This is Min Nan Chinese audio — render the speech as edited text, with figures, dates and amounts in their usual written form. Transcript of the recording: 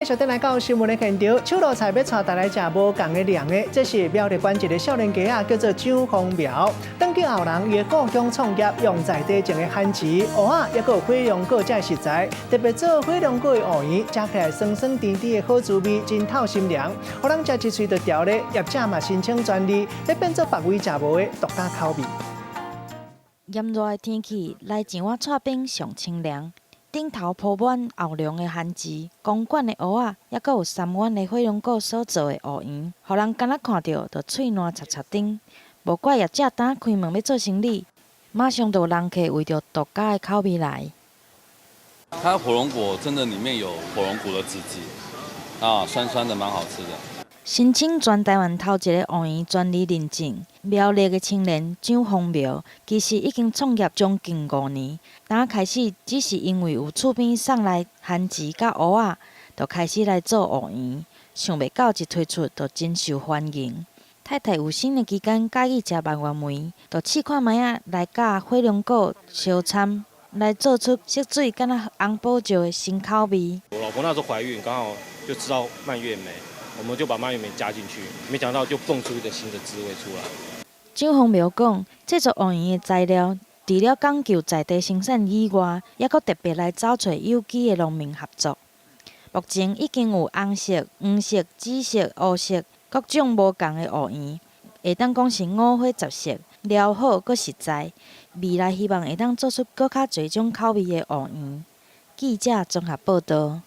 小等來到新聞的現場，手路菜欲帶大家來食無仝的涼的，這是苗栗縣一個少年家仔，叫做蔣豐苗。轉去後人伊的故鄉創業，用在地種的番薯、芋仔，抑閣有火龍果這食材，特別做火龍果的芋圓，食起來酸酸甜甜的好滋味，真透心涼。予人食一喙就著咧，業者嘛申請專利，欲變做別位食無的獨家口味。炎熱的天氣，來一碗剉冰上清涼。頂頭鋪滿厚濃的番薯、公管的芋仔，抑閣有三元的火龍果所做的芋圓，予人敢若看著就喙瀾插插甜。無怪業者當開門欲做生理，馬上就有人客為著獨家的口味來。它火龍果真的裡面有火龍果的籽籽，啊，酸酸的，蠻好吃的。申請全台灣頭一个芋圓專利認證，苗栗的青年蔣豐苗，其實已經創業將近5年。當開始只是因為有厝邊送來番薯佮芋仔，就開始來做芋圓。想袂到一推出就真受歡迎。太太有生的期間佮意食蔓越莓，就試看覓仔來佮火龍果相摻，來做出色水敢若紅寶石的新口味。我老婆那時候懷孕，剛好就吃到蔓越莓。我們就把蔓越莓加進去，沒想到就蹦出一個新的滋味出來。蔣豐苗講，製作芋圓的材料，除了講究在地生產以外，抑閣特別來找揣有機的農民合作。目前已經有紅色、黃色、紫色、烏色各種無仝的芋圓，會當講是五花十色，料好閣實在。未來希望會當做出閣較濟種口味的芋圓。記者綜合報導。